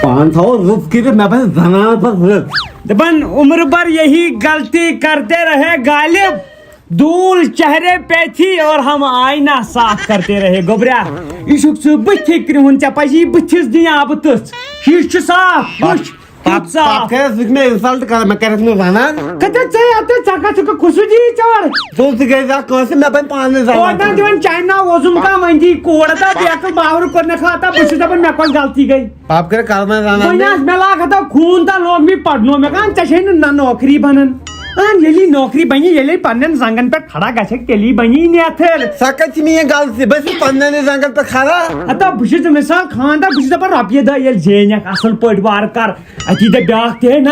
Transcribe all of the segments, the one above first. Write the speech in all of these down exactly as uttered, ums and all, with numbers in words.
پان تھاوو رٕژ کٔرِتھ، مےٚ باسہِ زنان پتہٕ رٕژ۔ دپان، عمر بھر یہی غلطی کرتے رہے غالب، دھول چہرے پہ تھی اور ہم آئینہ صاف کرتے رہے۔ گوٚبریا، یہِ چھُکھ ژٕ بٕتھِ کرٛہُن، ژےٚ پزی بٕتھِس دِنۍ آبہٕ تٕژھ۔ یہِ چھُ صاف، وٕچھ، کیُتھ صاف۔ پتہٕ کیٛازِ ژٕ مےٚ insult کران؟ مےٚ کریکھ نہٕ زنان۔ کتہِ ژےٚ، اتہِ ژےٚ کتھ چھُکھ خصوٗصی ژےٚ اورٕ؟ ژٕ، ژٕ گٔے زانٛہہ کٲنٛسہِ، مےٚ بنہِ پانہٕ زنان۔ اوتام دِوان چاینہ ووزُم کانٛہہ وۄنۍ دی کوڑ تہٕ بیکل باورٕ کوٚر مےٚ خطا، بہٕ چھُس دپان مےٚ کۄس غلطی گٔے؟ پاپہٕ کٔرِتھ کَرٕ وۄنۍ زَنان وۄنۍ تہِ۔ آز مےٚ لاگ ہتا خوٗن تہٕ لوگ مےٚ پَرنو۔ مےٚ کَن ژےٚ چھے نہٕ نہ نوکری بَنان۔ اَہَن، ییٚلی نوکری بَنی، ییٚلے پَنٕنٮ۪ن زنٛگَن پٮ۪ٹھ کھڑا گژھکھ، تیٚلی بَنی نیتھٕر۔ سۄ کَتہِ چھِ میٛٲنۍ غلطی؟ بہٕ چھُس پَنٕنٮ۪نٕے زنٛگَن پٮ۪ٹھ کھڑا۔ ہتا بہٕ چھُس أمِس سان خانٛدار، بہٕ چھُس دَپان رۄپیہِ دَہ ییٚلہِ زینَکھ اَصٕل پٲٹھۍ وارٕ کَر، اَتی دَپہِ بیٛاکھ تہِ ہے نہ۔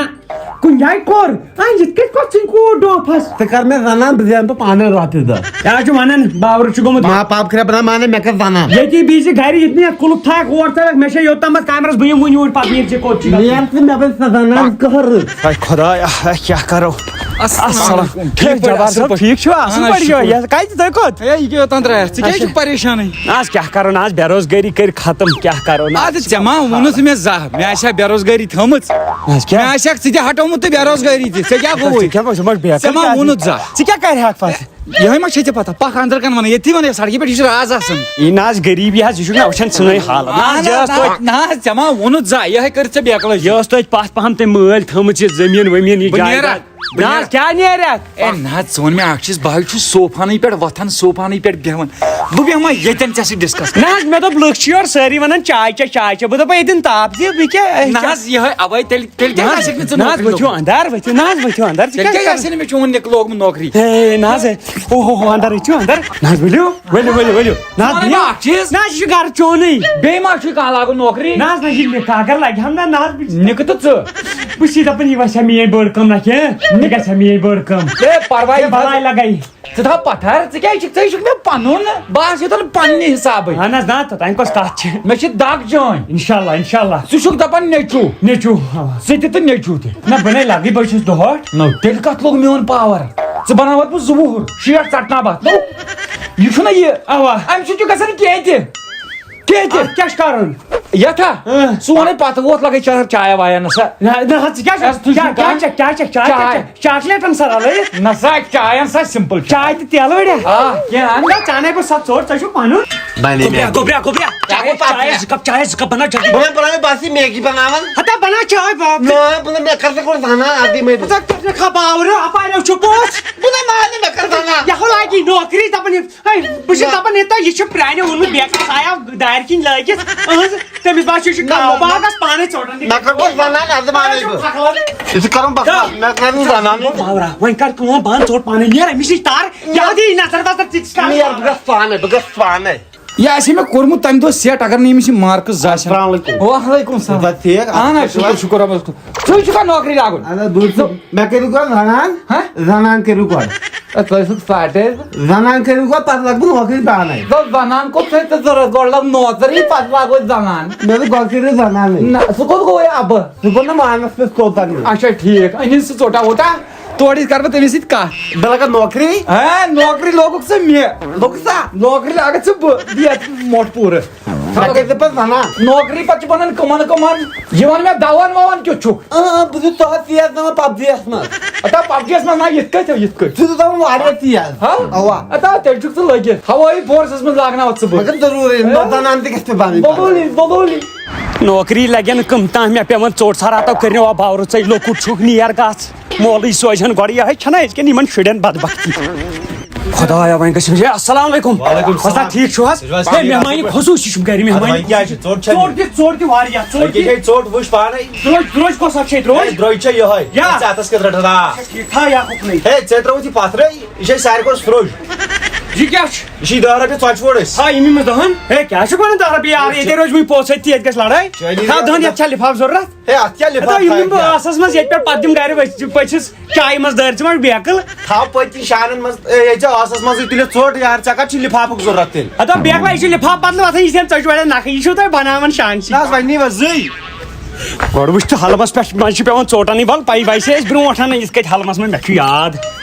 کُنہِ جایہِ کوٚر۔ آ، یِتھ کٔنۍ کۄس ژھٕنۍ کوٗر ڈوپھس؟ ژٕ کر مےٚ زنان، بہٕ زینہٕ پتہٕ پانے رۄپیہِ دہ۔ کیٛاہ چھُ ونان؟ باورٕ چھُ گوٚمُت۔ ما پاپ خراب بنان، مانے مےٚ کر زنان۔ ییٚتی بِہِزِ گرِ، ییٚتہِ نہٕ یتھ کُلُف تھایکھ، اور ژَلکھ، مےٚ چھےٚ یوٚت تامَتھ کامہِ رَژھ، بہٕ یِمہٕ وُنہِ اوٗرۍ، پتہٕ نیٖر ژٕ کوٚت چھُکھ گژھان؟ نیر ژٕ مےٚ بہٕ زنان قہر۔ ہے خدایا، ہے کیٛاہ کرو؟ السلام السلام۔ علیکم۔ ٹھیٖک ٹھیٖک پٲٹھۍ، جبار اَصٕل صٲب، پٲٹھۍ؟ ٹھیٖک چھُوا؟ اَصٕل اَہَن حظ، پٲٹھۍ چھُوا؟ شُکُر۔ یہِ کَتہِ، تُہۍ کوٚت؟ ہے، یہِ کیٛاہ یوٚتام درٛایَس؟ ژٕ کیٛازِ چھُکھ پریشانٕے؟ نہ حظ، کیٛاہ کرو؟ نہ حظ، بے روزگٲری کٔرۍ ختم، کیٛاہ کرو؟ نہ حظ، اَدٕ ژےٚ ما ووٚنُتھ مےٚ زانٛہہ؟ مےٚ آسہِ ہا بے روزگٲری تھٲمٕژ۔ نہ حظ، کیٛاہ؟ مےٚ آسہِ ہا ژٕ تہِ ہٹومُت تہٕ بے روزگٲری تہِ۔ ژےٚ کیٛاہ گوٚوُے؟ ژٕ کیٛاہ، ژٕ ما چھُکھ بیکار ژےٚ ما کیٛازِ؟ ووٚنُتھ زانٛہہ؟ ژٕ کیٛاہ کرِ ہاکھ پتہٕ؟ یِہوٚے ما چھے ژےٚ پتہ؟ پکھ اندر کن ونان، ییٚتھی ونان، سڑکہِ پٮ۪ٹھ، یہِ چھُ راز آسان۔ یہِ نہ حظ غریٖبی حظ، یہِ چھُکھ نہ وٕچھان سٲنۍ حالت۔ نہ اہن حظ، حظ، یہِ ٲس نہ، توتہِ نہ حظ، ژےٚ ما ووٚنُتھ زانٛہہ؟ یِہوٚے کٔرٕتھ ژےٚ بیکلٲزی۔ یہِ ٲس توتہِ پتھ پہم تٔمۍ مٲلۍ تھٲمٕژ یہِ زٔمیٖن ؤمیٖن، یہِ بہٕ نیرا، جایداد۔ بہٕ نہ نیرا۔ حظ، کیٛاہ نیرِ اَتھ؟ اے نہ حظ، ژٕ وَن مےٚ اکھ چیٖز، بہٕ حظ چھُس صوفانٕے پٮ۪ٹھ وۄتھان، صوفانٕے پٮ۪ٹھ بیٚہوان۔ بہٕ بیٚہمہ ییٚتٮ۪ن ژےٚ سۭتۍ ڈسکس کرنہِ۔ نہ حظ، مےٚ دوٚپ لُکھ چھِ یورٕ سٲری ونان چاے چےٚ، چاے چےٚ۔ بہٕ دپے ییٚتٮ۪ن تاپھ دِ، بہٕ کیٛاہ، نہ کیٛاہ؟ حظ، یِہوٚے اوے تیٚلہِ، تیٚلہِ نہ کیٛازِ حظ، آسٮ۪کھ نہٕ ژٕ نہ حظ، نوکری ؤتھِو لوٚگمُت؟ اندر، ؤتھِو، نہ حظ، ؤتھِو اندر، ژٕ تیٚلہِ کیٛاہ کیٛازِ کران؟ آسہِ نہٕ مےٚ چون نِک لوگمُت نوکری؟ ہے، نہ حظ، ہے، او ہو ہو، اندر ؤتھِو اندر۔ نہ حظ، ؤلِو، ؤلِو، ؤلِو، ؤلِو۔ نہ حظ، ژٕ وَن مےٚ بِہِو۔ اکھ چیٖز۔ نہ حظ، یہِ چھُ گرٕ چونُے۔ بیٚیہِ ما چھُے کانٛہہ لاگُن نوکری؟ نہ حظ، نہ، یہِ نِکاح اگر لگہِ ہم نہ، نہ حظ، بہٕ چھُس نِکہٕ تہٕ ژٕ۔ بہٕ چھُس دپان، یہِ وسہِ ہا میٲنۍ بٔڑ کٲم نہ کینٛہہ، یہِ گژھِ ہا میٲنۍ بٔڑ کٲم۔ ہے، پرواے ہے، بلاے لگے۔ ژٕ تھاو پتھر، ژٕ کیٛازِ چھُکھ، ژٕ ہے چھُکھ مےٚ پنُن۔ بہٕ آسہٕ یوٚتن پننہِ حسابٕے۔ اہن حظ، نہ، توٚتام کۄس کتھ چھِ؟ مےٚ چھِ دگ جٲنۍ۔ انشاءاللہ، انشاءاللہ۔ ژٕ چھُکھ دپان نیٚچوٗ۔ نیٚچوٗ، آ۔ ژٕ تہِ تہٕ نیٚچوٗ تہِ۔ نہ، بہٕ نے لگے، بہٕ چھُس دُہٲٹھ۔ نو، تیٚلہِ کتھ لوٚگ میون پاور؟ ژٕ بناوتھ بہٕ زٕ وُہُر، شیٹھ ژٹناو بہٕ اتھ۔ نو، یہِ چھُنہ یہِ۔ اوا۔ امہِ سۭتۍ چھُ گژھان کینٛہہ تہِ۔ کینٛہہ تہِ۔ اتھ کیٛاہ چھُ کرُن؟ یتھ ہا؟ اۭں۔ سُہ ونے پتہٕ ووت لگے چا-، چایا وایا نہ سا۔ نہ، نہ، ژٕ کیٛاہ چھُکھ؟ یتھ تُج کیٛاہ، نہٕ کانٛہہ۔ کیٛاہ چھکھ، کیٛاہ چھکھ؟ چاے۔ چاے۔ چاکلیٹن سرا لٲیِتھ؟ نہ سا، چاے انسا simple چاے۔ چاے تہٕ تیلہٕ وڑیا؟ آ، کینٛہہ اَن۔ نہ، ژےٚ انے بہٕ سۄ ژوٚٹ، ژےٚ چھُکھ پنُن۔ بنے گوٚبریا، مےٚ۔ گوٚبریا، گوٚبریا۔ کیٛاہ گوٚو پتہٕ؟ چاے زٕ کپ، چاے زٕ کپ بناو جلدی۔ بہٕ بہٕ بہٕ بس یہِ میگی بناوان۔ ہتا بناو چاے باپ۔ نہ، بہٕ مےٚ کر ژٕ گۄڈٕ زانان، اَدٕ دِمے بہٕ۔ ژٕ کر مےٚ خبر، اپارِ چھُ پوٚژھ۔ بہٕ نہ مانہٕ، مےٚ کر زانان۔ یہِ ہا لاگی نوکری، دپان یہِ ہے، بہٕ چھُس دَپان، یہِ تۄہہِ، یہِ چھُ پرٛانہِ اوٚنمُت بیکس آیا دارِ کِنۍ لٲگِتھ۔ أہنٛز، تٔمِس باسیو یہِ چھُ نہ، کاو نہ، نہ۔ باغس پانے ژوٹان۔ مےٚ کَتہِ اوس وَنان، اَدٕ مانے بہٕ۔ پھکلَن۔ یہِ چھُ کَرُن بکواس، مےٚ کَرِ نہٕ زَنان۔ باورا، وۄنۍ کر کٲم، بہٕ اَن ژوٚٹ پانے، نیر أمِس نِش تَر، یادٕے نظر وظر ژٕ تہِ چھُکھ نیر، بہٕ گژھٕ پانے، بہٕ گژھٕ پانے۔ یہِ آسہِ ہے مےٚ کوٚرمُت تَمہِ دۄہ set، اگر نہٕ أمِس یہِ marks آسہِ ہن۔ السلام علیکم۔ وعلیکم السلام۔ تُہۍ چھِو ٹھیٖک؟ اہن حظ، اَصٕل شُکُر، پٲٹھۍ؟ شُکُر رۄبَس کُن۔ ژٕ چھُکھا نوکری لاگُن؟ اہن حظ، بہٕ چھُس۔ مےٚ کٔرِو کٲم، زنان؟ ہہ؟ زنان کٔرِو گۄڈٕ۔ اے، تُہۍ ٲسِو ساٹے۔ زنان کٔرِو گۄڈٕ، پتہٕ لگہٕ بہٕ نوکری پانے۔ دوٚپ، زنان کوٚت چھے ژےٚ ضروٗرت؟ گۄڈٕ لگ نوکری، پتہٕ لاگو زنان۔ مےٚ دوٚپ، گۄڈٕ کٔرِو زنانٕے۔ نہ، سُہ کوٚت گوٚو یہِ اَبہٕ؟ سُہ گوٚو نہٕ مانس پٮ۪ٹھ کوٚت تَنہٕ۔ اچھا، ٹھیٖک۔ أنِن سُہ ژوٚٹا ووٚٹا، تورٕ یِتھ کَرٕ بہٕ تٔمِس سۭتۍ کَتھ۔ بہٕ لگہٕ نوکری۔ ہہ، نوکری لوگُکھ ژٕ مےٚ۔ لوٚگُکھ سا؟ نوکری لاگَکھ ژٕ بہٕ، دِتھ موٹھ پوٗرٕ۔ مےٚ کٔرۍ زِ پَتہٕ زَنان۔ نوکری پَتہٕ چھِ بَنان کٕمَن کٕمَن؟ یہِ وَن مےٚ دَوان وَوان کیُتھ چھُکھ؟ اۭں، اۭں، بہٕ چھُس تۄہَس یَتھ دَپان پَب جی یَس منٛز۔ اَتا پَب جی یَس منٛز نہ، یِتھ کٔٹھۍ ہو، یِتھ کٔٹھۍ۔ ژٕ چھُکھ دَپان واریاہ تیز۔ ہا؟ اَوا۔ اَتا تیٚلہِ چھُکھ ژٕ لٔگِتھ۔ ہوٲیی فورسَس منٛز لاگناوَتھ ژٕ بہٕ۔ مگر ضروٗری، ہہ؟ زَنان تہِ گژھِ مےٚ بَنٕنۍ۔ ضروٗری، ضروٗری۔ نوکری لگن کم تام، مےٚ پیوان ژوٚٹ ژھرا تو کٔرنہِ وا باورٕ ژے لۄکُٹ چھُکھ، نیر گژھ۔ مولٕے سوزہن گۄڈٕ یِہوٚے چھَنا أزکٮ۪ن یِمن شُرٮ۪ن بدبختی۔ خدایا، وۄنۍ گژھِ مےٚ۔ السلام علیکم۔ وعلیکم السلام۔ وۄستا، ٹھیٖک چھُو حظ؟ تُہۍ چھِو حظ؟ ہے، ٹھیٖک؟ مہمانہِ خصوٗصی چھُم گرِ، اَدٕ مہمانہِ۔ وۄنۍ کیٛاہ چھِ؟ ژوٚٹ چھا ژوٚٹ نِنۍ؟ دِ، ژوٚٹ دِ واریاہ، ژوٚٹ أکے دِ۔ چھے ژوٚٹ وٕچھ پانے۔ درٛوج، درٛوج کۄس اکھ چھے درٛوج؟ ہے، درٛوج چھے یِہوٚے۔ یا۔ ژےٚ اَتھَس کیُتھ رَٹان؟ آ۔ ٹھیٖک، تھاو یہِ اکھ اُکنٕے۔ ہے، ژےٚ ترٛٲوٕتھ یہِ پَتھرٕے، یہِ چھے ساروی کھۄتہٕ سرٛوج۔ یہِ کیٛاہ چھُ؟ یہِ چھِ دَہ رۄپیہِ ژۄچہِ ووٚڑ أسۍ۔ ہا، یِم أمِس دَہَن۔ ہے، کیٛاہ چھُکھ وَنان دَہ رۄپیہِ یارٕ؟ ییٚتے روزِ وٕنہِ پوٚژھ أتھی، ییٚتہِ گژھِ لڑٲے۔ چٲنی تھاو دَہَن، یَتھ چھا لِفاف ضروٗرت؟ ہے، اَتھ کیٛاہ لِفاف ہتا، یِم تھایہِ دِمہٕ بہٕ کیٛاہ؟ آسَس منٛز ییٚتہِ پٮ۪ٹھ، پَتہٕ دِم گَرِ ؤسۍ-، پٔژھِس چایہِ منٛز دٲرۍ ژٕ ما چھُکھ بیکٕل؟ تھاو پٔتۍ کِنۍ شانَن منٛز، اے، ییٚتہِ چھِ آسَس منٛزٕے تُلِتھ ژوٚٹ یارٕ، ژےٚ کَتھ چھُے لِفافُک ضروٗرت تیٚلہِ؟ ہتا بیکلا، یہِ چھُ لِفاف بدلہٕ وۄتھان، یہِ چھَنہٕ ژۄچہِ وَڑٮ۪ن نَکھٕ، یہِ چھُو تۄہہِ بَناوان شانٛگچی۔ نہ حظ، وۄنۍ نی وۄنۍ زٕے۔ گۄڈٕ وٕچھ تہٕ حلمَس پٮ۪ٹھ، منٛزٕ چھِ پٮ۪وان ژوٚٹ اَنٕنۍ، وَل، پَیی وَیہِ سے ٲسۍ برٛونٛٹھ اَنان یِتھ کٔٹھۍ حلمَس منٛز، مےٚ چھُ یاد۔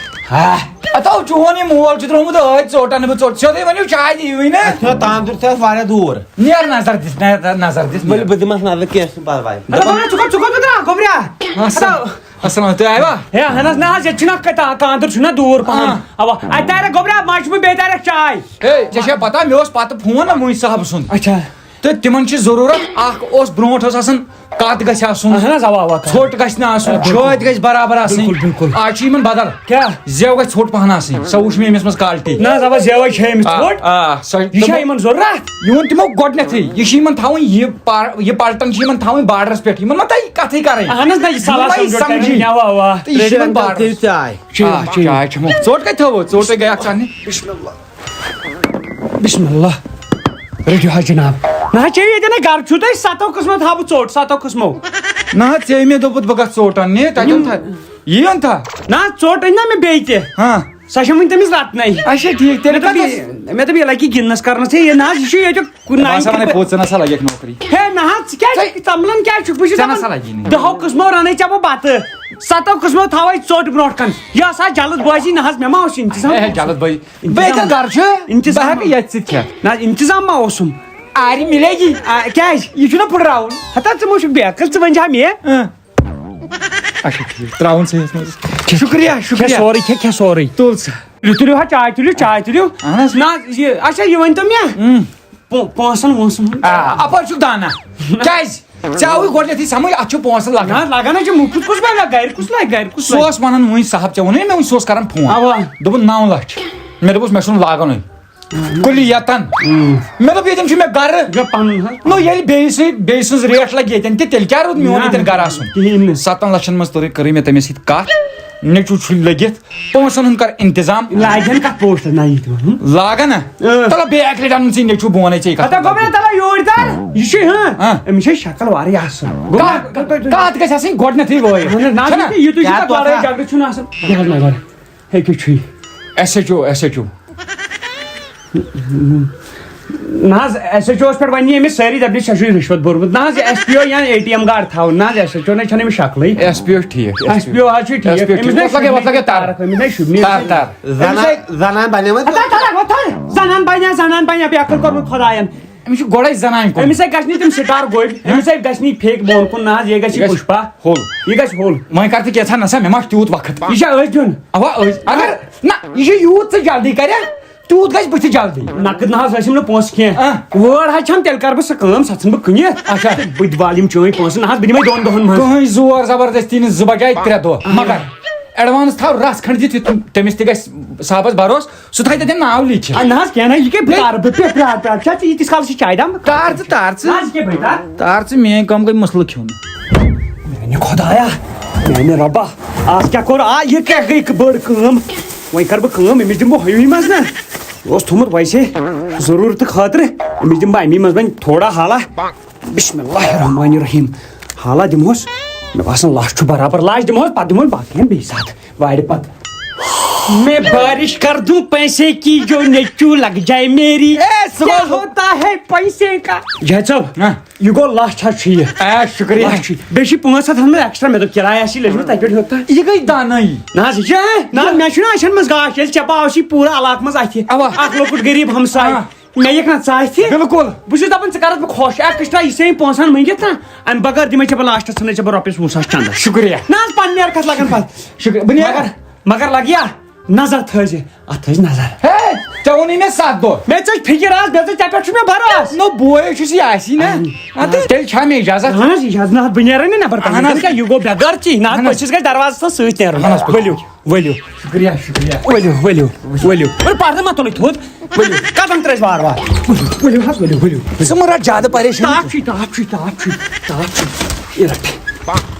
آہ، ہتو چون یہِ مول چھُ ترٛوومُت ٲدۍ ژوٚٹ، اَنہٕ بہٕ ژوٚٹ سیوٚدُے، ؤنِو چاے دِیِوٕے نہٕ۔ اَسہِ چھُنہ تاندُر چھُ اَسہِ واریاہ دوٗر۔ نیر نظر دِس، نیر نظر دِس، ؤلِو نیر۔ بہٕ دِمس نظر، کینٛہہ چھُنہٕ پرواے۔ ہتو گوٚبرا، ژٕ کوٚت، ژٕ کوٚت درٛاکھ گوٚبرا؟ اَسلام۔ ہتو۔ السلام، تُہۍ آیوا؟ ہے، اہن حظ، نہ حظ، ییٚتہِ چھُنہ ک-، تا-، تاندُر چھُنہ دوٗر پہن۔ آ۔ اوا، اَتہِ تارٮ۪کھ گوٚبرا، ماجہِ چھُ مےٚ بیٚیہِ تارٮ۪کھ چاے۔ ہے، ژےٚ چھےٚ پتہ، مےٚ اوس پتہٕ فون نا مُنشی صاحب سُنٛد۔ اچھا۔ تہٕ تِمن چھِ ضروٗرت، اکھ اوس برونٛٹھ اوس آسان کتھ گژھِ آسُن، اہن حظ، اوا، اوا، کتھ۔ ژھوٚٹ گژھِ نہٕ آسُن، بِلکُل۔ چھٲتۍ گژھِ برابر آسٕنۍ۔ بِلکُل، بِلکُل۔ آز چھِ یِمن بدل۔ کیٛاہ؟ زیو گژھِ ژھوٚٹ پہن آسٕنۍ، سۄ وٕچھ مےٚ أمِس منٛز quality۔ نہ حظ، اوا، زیوے چھِ أمِس آ، ژھوٚٹ۔ آ، سۄ یہِ چھا دوٚپُن، یِمن ضروٗرت؟ یِہُنٛد تِمو گۄڈٕنیتھٕے، یہِ چھِ یِمن تھاوٕنۍ، یہِ پار-، یہِ پلٹن چھِ یِمن تھاوٕنۍ borderس پٮ۪ٹھ، یِمن ما تۄہہِ کَتھٕے کَرٕنۍ؟ اہن حظ، نہ، یہِ یِم صلاح ما یہِ سمجھو تۄہہِ سمجھی۔ کِنہٕ اوا، اوا۔ تہٕ یہِ چھِ یِمن ترٛیٚیہِ border۔ تیٚلہِ چاے۔ چاے، آ، چاے چاے چٮ۪مو۔ ژوٚٹ کَتہِ تھٲوو؟ ژوٚٹ ہے گٔے اَکھ ژَننہِ۔ بسم اللہ۔ رٔٹِو حظ جناب۔ نہ حظ، چیٚیِو ییٚتٮ۪ن ہے گرٕ چھُو تۄہہِ، ستو قٕسمو تھاوٕ بہٕ ژوٚٹ، ستو قٕسمو۔ نہ حظ، ژےٚ مےٚ دوٚپُتھ بہٕ گژھٕ ژوٚٹ اَننہِ، تَتٮ۪ن یِم تھا-، یِیِو تھا۔ نہ حظ، ژوٚٹ أنۍ نا مےٚ بیٚیہِ تہِ۔ ہاں۔ سۄ چھےٚ وٕنہِ تٔمِس رٹنَے۔ اچھا، ٹھیٖک، تیٚلہِ مےٚ دوٚپ کَتھ یہِ، مےٚ دوٚپ یہِ لَگہِ گِنٛدنَس کرنَس، ہے، یہِ نہ حظ، یہِ چھُ ییٚتیُک کُنہِ بہٕ نایہِ ہسا وَنَے پٮ۪ٹھ۔ پوٚز، ژٕ نہ سا لَگٮ۪کھ نوکری۔ ہے، نہ حظ، ژٕ کیٛازِ ژےٚ ژَملان کیٛازِ چھُکھ؟ بہٕ چھُس ژےٚ نہ دَپان، سا لَگی نہٕ۔ دَہو قٕسمو رَنَے ژےٚ بہٕ بَتہٕ، سَتو قٕسمو تھاوَے ژوٚٹ برونٛٹھ کَنہِ۔ یہِ ہسا جلد بٲزی، نہ حظ، مےٚ ما اوس اِنتظام۔ ہے، ہے، جلد بٲزی۔ بہٕ ییٚتٮ۪ن گرٕ چھُ، اِنتظام۔ بہٕ ہٮ۪کہٕ ییٚتہِ سۭتۍ کھٮ۪تھ۔ نہ، اِنتظام ما اوسُم؟ آرِ مِلے گی۔ آ، کیٛازِ؟ یہِ چھُنہ پھٕٹراوُن۔ ہتا، ژٕ ما چھُکھ بے عقل، ژٕ ؤنۍ زِ ہا مےٚ۔ اۭں۔ اچھا، ٹھیٖک۔ ترٛاوُن صحیح منٛز۔ شُکریہ، شُکریہ۔ کھےٚ سورُے، کھےٚ، کھےٚ سورُے۔ تُل سا۔ تُلِو، تُلِو ہا، چاے تُلِو، چاے تُلِو۔ اہن حظ۔ نہ، یہِ، اچھا، یہِ ؤنۍ تو مےٚ۔ اۭں۔ پو-، پونٛسَن وونٛسَن ہُنٛد۔ آ، اَپٲرۍ چھُکھ دانا۔ کیٛازِ؟ ژےٚ آوُے گۄڈٕنیتھٕے سمجھ، اَتھ چھُ پونٛسہٕ لگان۔ نہ، لگان ہا چھُ، مُفت کُس بَنہِ؟ گرِ کُس لگہِ؟ گرِ کُس سُہ لگہِ؟ اوس وَنان وۄنۍ صاحب، ژےٚ ووٚنُے مےٚ وۄنۍ، سُہ اوس کران فون۔ اَوا۔ دوٚپُن، "نَو لَچھ۔" مےٚ دوٚپُس، "مےٚ چھُنہٕ لاگُنُے۔" کُلیتن۔ اۭں۔ مےٚ دوٚپ، "ییٚتٮ۪ن چھُ مےٚ گرٕ۔" مےٚ پَنُن حظ۔ نو، ییٚلہِ بیٚیِس سۭتۍ، بیٚیہِ سٕنٛز ریٹ لگہِ ییٚتٮ۪ن تہِ، تیٚلہِ کیٛاہ روٗد میون نہ، ییٚتٮ۪ن گرٕ آسُن؟ کِہیٖنۍ نہٕ۔ ستن لچھن منٛز توٚرُے، کٔرٕے مےٚ تٔمِس سۭتۍ کتھ، نیٚچوٗ چھُے لٔگِتھ، پونٛسن ہُنٛد کر انتظام۔ لاگن کتھ پوسٹس نہ یہِ تہِ وَنُن۔ لاگن نا؟ اۭں۔ تَلہ بیٚیہِ اکہِ لٹہِ اَنُن ژٕے نیٚچوٗ، بہٕ وَنے ژےٚ یہِ کتھ۔ ہتا گوٚو مےٚ تَلہ یوٗرۍ تر، یہِ چھُے، ہاں؟ ہاں۔ أمِس چھےٚ شکل واریاہ اصٕل۔ گوٚو کتھ، مےٚ، کتھ گژھِ آسٕنۍ گۄڈٕنیتھٕے وٲیِتھ؟ اہن حظ، نہ، چھَنا؟ یہِ تُہۍ چھِو کیٛاہ پتہٕ لڑٲے تۄہہ؟ جھگڑٕ چھُنہٕ آسان۔ کیٛاہ حظ لگان؟ ہے، کیٛاہ چھُے؟ S H O, S H O. نہ حظ، ایس ایچ اوس پٮ۪ٹھ وَنہِ أمِس سٲری دَپنہِ، "ژےٚ چھُے رِشوت بوٚرمُت۔" نہ حظ، یہِ ایس پی او یا اے ٹی ایم کارڈ تھاوُن۔ نہ حظ، ایس ایچ او نَے چھَنہٕ أمِس شکلٕے۔ ایس پی او چھُ ٹھیٖک، ایس پی او حظ چھُ ٹھیٖک۔ ایس پی او چھُ أمِس ٹھیٖک۔ نَے وَتھ لَگے، وَتھ لَگے تَر۔ شُبنہِ تارَک، أمِس نَے شُبنہِ۔ تَر، تَر۔ أمِس زَنان، نَے زَنان بَنیمٕژ۔ تَر، تَر، تَر، وَتھ تَر۔ زَنان بَنیا، زَنان بَنیا، بے عقل کوٚرمُت خۄدایَن۔ أمِس چھُ گۄڈَے زَنانہِ کُن۔ أمِس ہے گژھِ نہٕ تِم سٹار گوٚبۍ، أمِس ہے گژھِ نہٕ یہِ پھیٚکۍ بۄن کُن، نہ حظ، یہِ گژھِ یہِ گژھِ پُشپا۔ ہوٚل۔ یہِ گژھِ ہوٚل۔ وۄنۍ کر ژٕ کینٛژھا نسا، مےٚ ما چھُ تیوٗت وقت۔ یہِ چھا أسۍ دیُن؟ اوا، أسۍ۔ اگر نہ، یہِ چھُ یوٗت ژٕ جلدی کرکھ، تیوٗت گژھِ بٕتھِ جلدی۔ نقد نہ حظ ٲسِم نہٕ پونٛسہٕ کینٛہہ۔ آ۔ وٲر حظ چھَم، تیٚلہِ کر بہٕ سۄ کٲم، سۄ ژھٕنہٕ بہٕ کٕنِتھ۔ اچھا۔ تہٕ بہٕ تہِ والہٕ یِم چٲنۍ پونٛسہٕ، نہ حظ، بہٕ دِمے دۄن دۄہن منٛز۔ کٕہٕنۍ زور زبردستی نہٕ، زٕ بجاے ترٛےٚ دۄہ۔ آ۔ مگر ایڈوانس تھاو رژھ کھنڈ دِتھ، یُتھ تٔمِس تہِ گژھِ صاحبس بھروسہٕ۔ سُہ تھایہِ تَتٮ۪ن ناو لیٖکھِتھ۔ آ، نہ حظ، کینٛہہ نہ، یہِ کیٛاہ بہٕ کَرٕ؟ بہٕ پرٛارٕ، پرٛارٕ، پرٛارٕ، چھا ژٕ ییٖتِس کالَس یہِ چایہِ دام؟ تار ژٕ، تار ژٕ۔ نہ حظ، یہِ کیٛاہ بہٕ کَرٕ؟ تار ژٕ، میٛٲنۍ کٲم گٔے مُسلہٕ کھیوٚن۔ میٛانہِ خۄدایا، میٛانہِ رۄبا، آز کیٛاہ کوٚر؟ آ، یہِ کیٛاہ گٔے بٔڑ کٲم؟ وۄنۍ کَرٕ بہٕ کٲم، أمِس دِمہٕ بہٕ ہُمہِ منٛز نہ۔ یہِ اوس تھوٚمُت ویسے ضروٗرتہٕ خٲطرٕ، أمِس دِمہٕ بہٕ اَمی منٛز وۄنۍ تھوڑا حالا۔ بسم اللہ الرحمن الرحیم۔ حالا دِمہوس، مےٚ باسان لَچھ چھُ برابر، لَچھ دِمہوس، پَتہٕ دِمہوس باقیَن بیٚیہِ ساتہٕ۔ وارِ پتہٕ۔ میں بارش کر دوں پیسے کی، جو نیچو لگ جائے میری۔ اے، سُہ کیا گوٚو ہوتا ہے پیسے کا؟ جاوید صٲب، ہاں۔ یہِ گوٚو لَچھ حظ چھُ یہِ۔ آ، شُکریہ۔ لَچھ چھُ۔ بیٚیہِ چھِ پانٛژھ ہَتھ ہَن منٛز ایکسٹرا، مےٚ دوٚپ کِراے آسی لٔجمٕژ، تَتہِ پٮ۪ٹھ ہیوٚت تَتھ۔ یہِ گٔے دانٲیی۔ نہ حظ، یہِ چھِ، نہ حظ، مےٚ چھُنہٕ اَچھَن منٛز گاش، ییٚلہِ ژےٚ پاو چھُے پوٗرٕ علاقہٕ منٛز اَتھِ۔ اَوا۔ اَکھ لۄکُٹ غریٖب ہمساے۔ آ۔ مےٚ یِکھ نہ ژٕ اَتھِ۔ بِلکُل۔ بہٕ چھُس دَپان، ژٕ کَرَتھ بہٕ خۄش، اَکھ کِس ترٛاو یہِ ژےٚ یِم پونٛسہٕ ہَن مٔنٛگِتھ نہ، اَمہِ بغٲر دِمَے ژےٚ بہٕ لاسٹَس، ژھٕنَے ژےٚ بہٕ رۄپیَس وُہ ساس چَندَس۔ شُکریہ۔ نہ حظ، پَنٕنہِ یارٕ کَتھ لَگَن پَتہٕ۔ شُکریہ۔ بہٕ نیرٕ۔ مگر، مگر لَگہِ یا؟ نظر تھٲیزِ، اَتھ تھٲیزِ نظر۔ ہے، ژےٚ ووٚنُے مےٚ سَتھ دۄہ۔ مےٚ ژٔج فِکِر آز، مےٚ ژٔج ژےٚ پٮ۪ٹھ چھُ مےٚ بھروسہٕ۔ نو، بوے چھُس یہِ آسی نہ۔ اَہَن۔ اَدٕ تیٚلہِ چھا مےٚ اِجازت؟ اَہَن حظ، اِجازت نہ، بہٕ نیرَے نہٕ نٮ۪بَر۔ اَہَن حظ۔ کَنہِ کیٛاہ، یہِ گوٚو بے غٲرتی۔ نہ، اَہَن حظ۔ بٔچھِس گژھِ دروازَس سۭتۍ نیرُن۔ اَہَن حظ۔ ؤلِو۔ ؤلِو۔ شُکریہ، شُکریہ۔ ؤلِو، ؤلِو، ؤلِو۔ وۄنۍ پَرنہٕ ما تُلٕے تھوٚد؟ ؤلِو، قدم ترٛٲوِزِ وارٕ وارٕ۔ ؤلِو، ؤلِو حظ، ؤلِو، ؤلِو۔ ژٕ مہٕ رَٹ زیادٕ پریشٲنی۔ تاپھ چھُے، تاپھ چھُے، تاپھ چھُے، تاپھ چھُے۔ یہِ رَٹ۔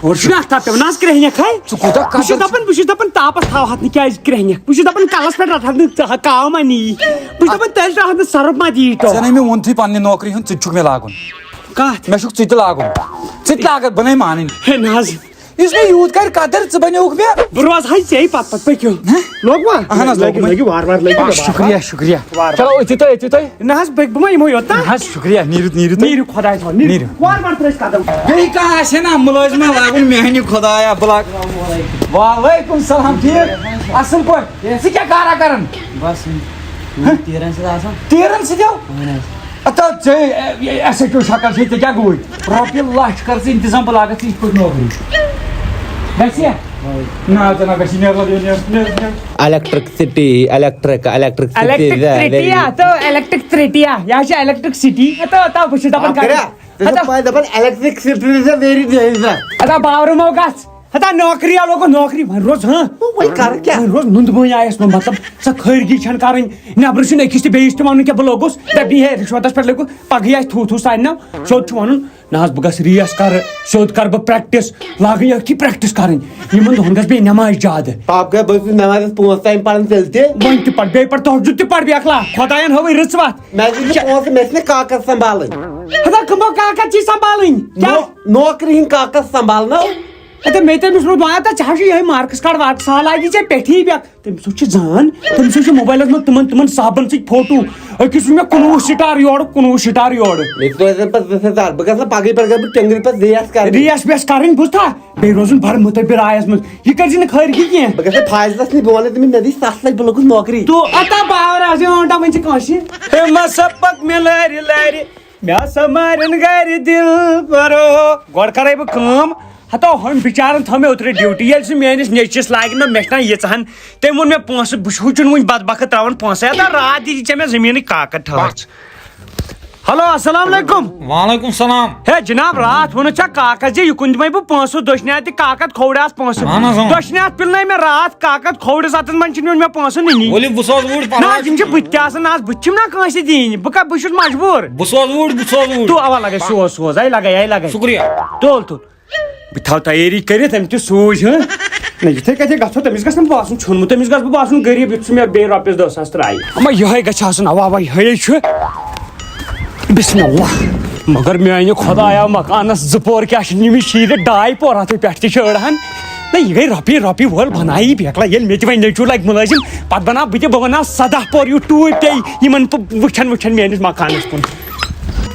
اورٕ چھُ۔ چھُنہ آفتاب پٮ۪وان، نہ حظ کرٛیٚہنٮ۪کھ ہے۔ ژٕ کوٗتاہ بہٕ چھُس کَتھ دَپان، بہٕ چھُس دَپان تاپَس تھاو ہَتھ نہٕ، کیٛازِ کرٛیٚہنٮ۪کھ؟ بہٕ چھُس دَپان کَلَس پٮ۪ٹھ رَٹھ ہَتھ نہٕ ژٕ ہا، کاو ما نِیی۔ بہٕ چھُس دَپان تیٚلہِ ترٛاو ہَتھ نہٕ سۄرُپھ ما دِیی ٹوٚپھ۔ ژےٚ نَے مےٚ ووٚنتھٕے پنٛنہِ نوکری ہُنٛد، ژٕ تہِ چھُکھ مےٚ لاگُن۔ کَتھ؟ مےٚ چھُکھ ژٕ تہِ لاگُن۔ ژٕ تہِ لاگَکھ، بہٕ نَے مانٕنۍ۔ ہے نہ حظ۔ یُس مےٚ یوٗت کرِ قدر، ژٕ بنیوکھ مےٚ۔ بہٕ روزٕ ہا ژےٚ پتہٕ پتہٕ، پٔکِو۔ بہٕ لوگوا؟ اہن حظ، لٲگِو، لوگمُت۔ لٲگِو وارٕ وارٕ، لٲگِو وارٕ وارٕ۔ شُکریہ، شُکریہ۔ وارٕ وارٕ۔ چلو، أژِو تُہۍ، أژِو تُہۍ۔ نہ حظ، بہٕ، بہٕ ما یِمو یوٚت تام۔ نہ حظ، شُکریہ، نیٖرِو، نیٖرِو تُہۍ۔ نیٖرِو خۄدایَس حوالہٕ، نیٖرِو۔ نیٖرِو۔ وارٕ وارٕ ترٛٲیِو قدم۔ بیٚیہِ کانٛہہ آسہِ ہا نا مُلٲزمہ لاگُن میٛانہِ خۄدایا، بہٕ لاگہٕ۔ وعلیکم سلام، ٹھیٖک؟ اَصٕل پٲٹھۍ۔ ژٕ کیٛاہ کارا کران؟ بس، یِم تیٖرن سۭتۍ آسان۔ تیٖرن سۭتۍ ہو؟ اہن حظ۔ اَتھ حظ ژےٚ، اے، اے، اٮ۪س ایچ او شکل چھے، ژےٚ کیٛاہ گوٚوُے؟ رۄپیہِ لچھ کر ژٕ انتظام، بہٕ لاگتھ ژٕ یِتھ پٲٹھۍ نوکری۔ گژھِ یا؟ نہ، ژٕ نہ گژھی، نیر، نیر، نیر، نیر۔ Electricity, electric, electricity, electricity، یا تو electric trity، یا چھِ electric city، یا تو، تو بہٕ چھُس دَپان، اَتھ کَریا؟ ژےٚ چھےٚ پَے دَپان electric city is a very dangerous۔ اَدا باورٕ مو گژھ۔ ہتا نوکری آلو کو نوکری، وۄنۍ روز، ہاں۔ وۄنۍ کر کیٛاہ؟ وۄنۍ روز نُندٕ بٲنۍ آیس منٛز، مطلب، سۄ خٲرگی چھَنہٕ کَرٕنۍ، نٮ۪برٕ چھُنہٕ أکِس تہِ بیٚیِس تہِ وَنُن کینٛہہ، بہٕ لوٚگُس، دَپہِ ہے رِشوتَس پٮ۪ٹھ لٔگِو، پَگہٕے آسہِ تھوٗ تھوٗ سارنٕے ناو، سیوٚد چھُ وَنُن، نہ حظ، بہٕ گژھٕ ریس کَرٕ، سیوٚد کَرٕ بہٕ practice، لاگٕنۍ أتھی practice کَرٕنۍ، یِمَن دۄہَن گژھٕ بیٚیہِ نٮ۪مازِ زیادٕ۔ پاپہٕ گٔے، بہٕ ٲسٕس نٮ۪مازَس پانٛژھ time پَران تیٚلہِ تہِ۔ وۄنۍ تہِ پَر، بیٚیہِ پَر تہجد تہِ پَر بیٚیہِ اَکھ لاکھ، خۄدایَن ہٲوٕے رٕژ وَتھ۔ مےٚ دِنہٕ پونٛسہٕ، مےٚ چھِنہٕ کاکَس سنٛبھالٕنۍ۔ ہتا کٕمو کاکَس چھِ سنٛبھالٕنۍ؟ کیٛاہ؟ نو-، نوکری ہِنٛدۍ کاکَس سنٛبھالنو۔ اَدٕ مےٚ تٔمِس روٗد وَنان، تہٕ ژےٚ ہا چھُے یِہوٚے marks card وارکس سا لاگی ژےٚ پٮ۪ٹھی پٮ۪ٹھ۔ تٔمِس سُہ چھُ زان، تٔمِس سُہ چھُ موبایلَس منٛز تِمَن، تِمَن صاحبَن سۭتۍ فوٹو۔ أکِس وٕچھ مےٚ کُنوُہ سٹار یورٕ، کُنوُہ سٹار یورٕ۔ مےٚ تہِ روزن پَتہٕ زٕ سٹار۔ بہٕ گژھٕ نہٕ پَگہٕے پٮ۪ٹھ گژھٕ بہٕ ٹٮ۪نٛگرِ پَتہٕ ریس کَرٕنۍ۔ ریس ویس کَرٕنۍ، بوٗزتھا؟ بیٚیہِ روزُن بَڑٕ مُتبِر آیَس منٛز۔ یہِ کٔرۍ زِ نہٕ خٲرگی کینٛہہ۔ بہٕ گژھٕ فاضلَس نِش، بہٕ وَنہٕ تٔمِس، مےٚ دِژ سَتھ لَچھ، بہٕ لوٚگُس نوکری۔ تو اَتا باور آسہِ، وۄنۍ وَنتا وۄنۍ ژٕ کٲنٛسہِ۔ ہے مَہ سا پَک مےٚ لارِ لارِ۔ مےٚ ہسا مارن گرِ دِل برو۔ گۄڈٕ کرے بہٕ کٲم، ہتو ہُمۍ بِچارن تھٲو مےٚ اوترٕ ڈیوٹی، ییٚلہِ سُہ میٲنِس نیٚچوِس لاگہِ نہ، مےٚ چھِنہ ییٖژاہن۔ تٔمۍ ووٚن مےٚ پونٛسہٕ، بہٕ چھُ، ہُہ چھُنہٕ وُنہِ بدبخت تراوان پونٛسہٕ۔ ہتا راتھ دِژ ژےٚ مےٚ زٔمیٖنٕچ کاکد ٹھٔہر ژٕ۔ ہیلو، السلام علیکم۔ وعلیکم السلام۔ ہے جناب، راتھ ووٚنُتھ ژےٚ کاکد زِ یہِ کُن دِمے بہٕ پونٛسہٕ دٔچھنہِ اَتھٕ، کاکد کھووُر آس پونٛسہٕ۔ اہن حظ، اۭں۔ دٔچھنہِ اَتھٕ پِلنٲے مےٚ راتھ کاکد کھوورِس اَتھس منٛز، چھِنہٕ وۄنۍ مےٚ پونٛسہٕ نِنی۔ ؤلِو، بہٕ سوزٕ اوٗرۍ نہ پرواے حظ، یِم چھِ چھُنہٕ۔ بٕتھِ تہِ آسان، نہ حظ، بہٕ تہِ چھُم نہ کٲنٛسہِ دِنۍ، بہٕ کَتہِ، بہٕ چھُس مجبوٗر۔ بہٕ سوزٕ اوٗرۍ، بہٕ سوزٕ اوٗرۍ۔ تو اَوا لَگَے، سوز، سوز، اَے لَگَے، اَے لَگَے۔ شُکریہ۔ تُل، تُل۔ بہٕ تھاوٕ تیٲری کٔرِتھ، أمۍ تہِ سوٗزۍ، ہہ؟ نہ، یِتھَے کَتھے گژھو، تٔمِس گژھِ نہٕ باسُن ژھیوٚنمُت، تٔمِس گژھِ بہٕ باسُن غریٖب، یُتھ سُہ مےٚ بیٚیہِ رۄپیَس دَہ ساس ترٛایہِ۔ اَما یِہوٚے گژھِ آسُن، اَوا، اَوا، یِہوٚے چھُ۔ بسم اللہ۔ مگر میانہِ خۄدایا، مکانس زٕ پور کیٛاہ چھِ نِمٕتۍ شیٖرِتھ؟ ڈاے پور، اَتھٕے پٮ۪ٹھ تہِ چھِ أڑہن۔ نہ، یہِ گٔے رۄپیہِ، رۄپیہِ وٲل بنایہِ بیکلا۔ ییٚلہِ مےٚ تہِ وۄنۍ نیٚچوٗ لگہِ مُلٲزِم، پتہٕ بناو بہٕ تہِ، بہٕ بناو سداہ پور یوٗ ٹوٗرۍ پیٚیہِ یِمن، بہٕ وٕچھن، وٕچھن میٲنِس مکانس کُن۔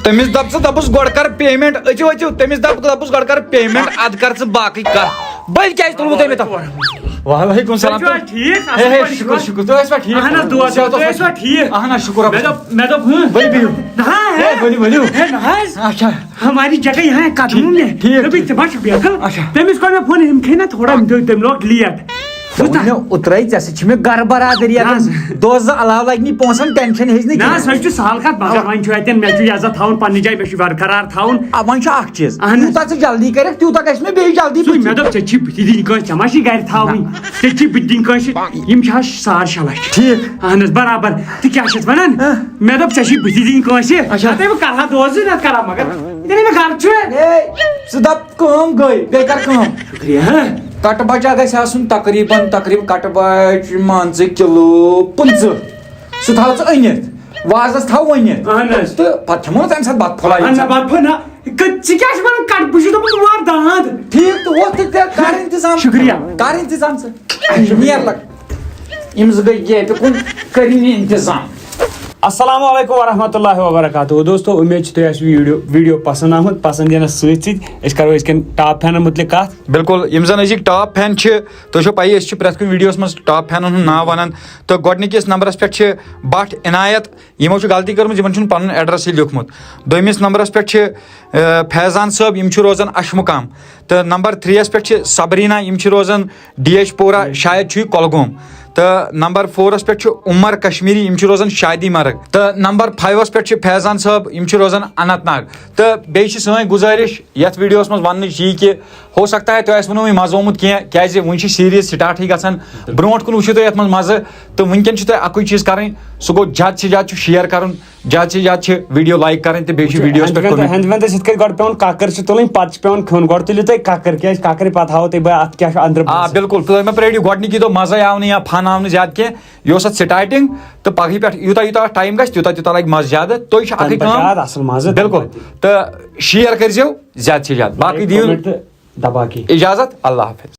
تٔمِس دپ ژٕ، دپُس گۄڈٕ کر payment، أژِو، أژِو، تٔمِس دپ، دپُس گۄڈٕ کر payment، ادٕ کر ژٕ باقٕے کتھ۔ بٔلۍ کیٛازِ تُلوٕ تٔمۍ مےٚ تتھ؟ وعلیکم السلام۔ تُہۍ چھِو حظ ٹھیٖک؟ ہے، اَصٕل ہے، پٲٹھۍ شُکُر، چھِو حظ؟ شُکُر۔ تُہۍ ٲسوا ٹھیٖک؟ اہن حظ، دُعا صحت تُہۍ اوسوا ٲسوا ٹھیٖک؟ اہن حظ، شُکُر مےٚ رۄبَس۔ دوٚپ، مےٚ دوٚپ، ہُہ؟ ؤلِو بِہِو۔ نہ، ہے۔ ہے، ؤلِو، ؤلِو۔ ہے، نہ حظ۔ اچھا۔ ہماری جگہ یہاں ہے، قدموں میں۔ ٹھیٖک، دوٚپُن، ٹھیٖک۔ ژٕ ما چھُکھ بیکل؟ اچھا۔ تٔمِس کوٚر مےٚ فون، أمۍ کھے نہ تھوڑا، أمۍ دوٚپ، تٔمۍ لوگ late۔ ژٕ ووٚن مےٚ اوترَے، ژےٚ سۭتۍ چھِ مےٚ گرٕ برادٔری نہ اَتٮ۪ن۔ حظ۔ دۄہ زٕ علاوٕ لَگہِ نہٕ پونٛسَن، tension ہیٚچھ نہٕ نہ حظ، کِہیٖنۍ۔ سۄ چھِ سہل کَتھ، مگر وۄنۍ چھُ اَتٮ۪ن، مےٚ چھُ یَزتھ تھاوُن پنٛنہِ جایہِ، مےٚ چھُ برقرار تھاوُن۔ آ، وۄنۍ چھُ اَکھ چیٖز، اَہَن حظ۔ یوٗتاہ ژٕ جلدی کَرَکھ، تیوٗتاہ گژھِ مےٚ بیٚیہِ جلدی سُے، بٕتھِ۔ مےٚ دوٚپ، ژےٚ چھی بٕتھِ دِنۍ کٲنٛسہِ، ژےٚ ما چھی گَرِ تھاوٕنۍ؟ ژےٚ چھی بٕتھِ دِنۍ کٲنٛسہِ، یِم چھِ حظ ساڑ شےٚ لَچھ۔ ٹھیٖک۔ اَہَن حظ، برابر۔ تہٕ کیٛاہ چھِ اَتھ وَنان؟ ہہ۔ مےٚ دوٚپ، ژےٚ چھی بٕتھِ دِنۍ کٲنٛسہِ۔ اچھا۔ نَتہٕ ہے بہٕ کَرٕ ہا دۄہ زٕ، نَتہٕ کَرٕ ہا، مگر ییٚلہِ مےٚ گَرٕ چھُ۔ ہے، ژٕ دَپ کٲم گٔے، بیٚیہِ کَر کٲم۔ شُکریہ۔ کَٹہٕ بَچا گژھِ آسُن تقریٖباً، تقریٖباً کَٹہٕ بَچ مان ژٕ کِلوٗ پٕنٛژٕہ۔ سُہ تھاو ژٕ أنِتھ، وازَس تھاو ؤنِتھ۔ اہن حظ۔ تہٕ پَتہٕ کھٮ۪مو نہ تَمہِ ساتہٕ بَتہٕ پھوٚلہ اہن سا، ییٚتہِ۔ بَتہٕ پھوٚلہ۔ کٔژ-، ژٕ کیٛاہ چھُکھ وَنان؟ کَٹہٕ، بہٕ چھُس دَپان، بہٕ مارٕ دانٛد۔ ٹھیٖک، تہٕ وۄتھ تہٕ ژےٚ کَر اِنتظام۔ شُکریہ۔ کَر اِنتظام ژٕ۔ نیر لَگ۔ یِم زٕ گٔے ییٚتہِ کُن، کٔرِو یہِ اِنتظام۔ السلام علیکم ورحمۃ اللہ وبرکاتہ۔ دوستو، اُمید چھِ تۄہہِ آسہِ video، video پسنٛد آمُت۔ پسنٛد یِنَس سۭتۍ سۭتۍ أسۍ کَرو أزکٮ۪ن top fan مُتعلِق کَتھ۔ بِلکُل، یِم زَن أزِکۍ top fan چھِ، تۄہہِ چھو پَیی، أسۍ چھِ پرٛٮ۪تھ کُنہِ videoَس منٛز top fanَن ہُنٛد ناو وَنان۔ تہٕ گۄڈٕنِکِس نمبرَس پٮ۪ٹھ چھِ بٹ عنایت، یِمو چھِ غلطی کٔرمٕژ، یِمَن چھُنہٕ پَنُن address یہِ لیوٗکھمُت۔ دوٚیمِس نمبرَس پٮ۪ٹھ چھِ، اَ، فیضان صٲب، یِم چھِ روزان اَشمُقام۔ تہٕ نمبر تھرٛیٖیَس پٮ۪ٹھ چھِ صبریٖنا، یِم چھِ روزان ڈی ایچ پورہ، شاید چھُ یہِ کۄلگوم۔ تہٕ نمبر فورَس پٮ۪ٹھ چھُ عمر کشمیٖری، یِم چھِ روزان شادی مرگ۔ تہٕ نمبر فایِوَس پٮ۪ٹھ چھِ فیضان صٲب، یِم چھِ روزان اننت ناگ۔ تہٕ بیٚیہِ چھِ سٲنۍ گُزٲرِش یَتھ videoَس منٛز وَننٕچ یی کہِ ہو سکتا ہے تۄہہِ آسہِ وُنہِ وُنہِ مَزٕ آمُت کینٛہہ، کیٛازِ وُنہِ چھِ series startٕے گژھان۔ برونٛٹھ کُن وٕچھِو تُہۍ یَتھ منٛز مَزٕ، تہٕ وٕنکٮ۪ن چھِ تۄہہِ اَکُے چیٖز کَرٕنۍ، سُہ گوٚو زیادٕ سے زیادٕ چھُ share کَرُن، زیادٕ سے زیادٕ چھِ video like کَرٕنۍ، تہٕ بیٚیہِ چھِ videoَس پٮ۪ٹھ ہٮ۪نٛد وٮ۪نٛد، comment۔ ہٮ۪نٛد وٮ۪نٛد ٲسۍ یِتھ کٔنۍ گۄڈٕ پٮ۪وان کَکٕر چھِ تُلٕنۍ، پَتہٕ چھِ پٮ۪وان کھیوٚن۔ گۄڈٕ تُلِو تُہۍ کَکٕر، کیٛازِ کَکرِ پَتہٕ ہاوو تۄہہِ بہٕ اَتھ کیٛاہ چھُ أنٛدرٕ آ، منٛزٕ۔ بِلکُل، تُہۍ مہ پرٛٲرِو، گۄڈٕنِکی دۄہ مَزَے آو نہٕ یا fun آو نہٕ زیادٕ کینٛہہ، یہِ اوس اَتھ starting، تہٕ پَگہٕے پٮ۪ٹھ یوٗتاہ یوٗتاہ اَتھ time گژھِ، تیوٗتاہ تیوٗتاہ لَگہِ مَزٕ زیادٕ، تُہۍ چھِ اَکٕے تَنہٕ پٮ۪ٹھ چھِ کٲم۔ اَتھ اَصٕل مَزٕ، بِلکُل، تَنہٕ پٮ۪ٹھ تہٕ share کٔرۍزیو زیادٕ سے زیادٕ، باقٕے دِیِو comment تہٕ دبا کے۔ اجازت، اللہ حافظ۔